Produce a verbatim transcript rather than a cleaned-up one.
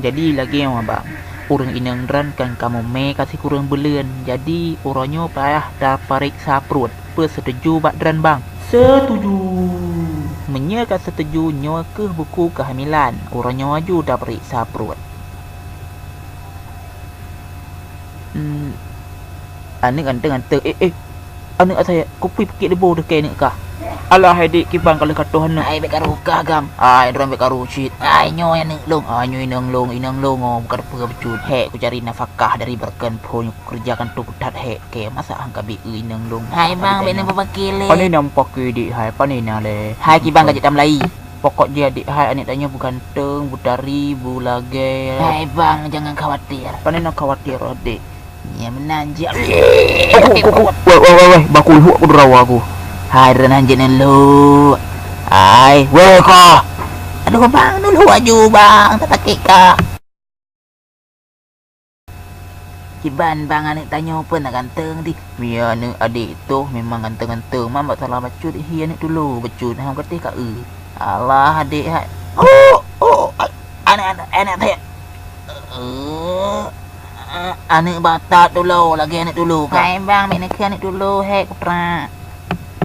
Jadi lagèe nyoe, Bang. Ureueng inong droen kan ka mumè ka sikureueng buleuen. Jadi uroe nyoe payah tapareksa pruet. Peue, setuju bak droen, Bang? Setuju. Meunyoe ka setuju, nyoe keuh buku keuhamilan. Uroe nyoe aju tapareksa pruet. Hmm. Aneuk ganteng-ganteng. Eh, eh. Aneuk asai, kupi peukiek leubo teuke aneuk kah? Alah, hai dek, kiban ka lheueh ka toh aneuk. Hai, bèk karu kah gam. Hai, droen bèk karu cit. Hai, nyoe aneuk lôn. Hai, nyoe inong lôn, inong lôn, oh, bukan peue bacut. Hek, kucari nafakah dari barken phon, kukeureujakan tu that hek. Oke, masa han ka bèk eu inong lôn. Hai, bang, bèk na bapakè lé. Pane na mupakè dek, hai, pane na lé. Hai, kiban ka jeuet tamlai. Pokok jih adik hai, aneuk tanyoe beuganteng, beutari, beulagèe. Hai bang, jangan khawatir. Pane na khawatir adik. Nyan meunan jih. Weh, weh, weh, weh, baku lhok aku dirawa aku. Hai, droen hanjeuet neulhok. Hai, weh, kah. Aduh bang, neulhok aju bang, tak sakét kah? Kiban bang, aneuk tanyoe peue na ganteng di. Mi aneuk adek toh memang ganteng-ganteng, man bak salah bacut, hi aneuk tulo bacut, hana gatéh ka eu. Alah adek hai. Oh, oh, aneuk, aneuk, aneuk saya. Eh, aneuk batat tulo, lagèe aneuk tulo ka. Hai bang, bèk neukheun aneuk tulo, hek putra.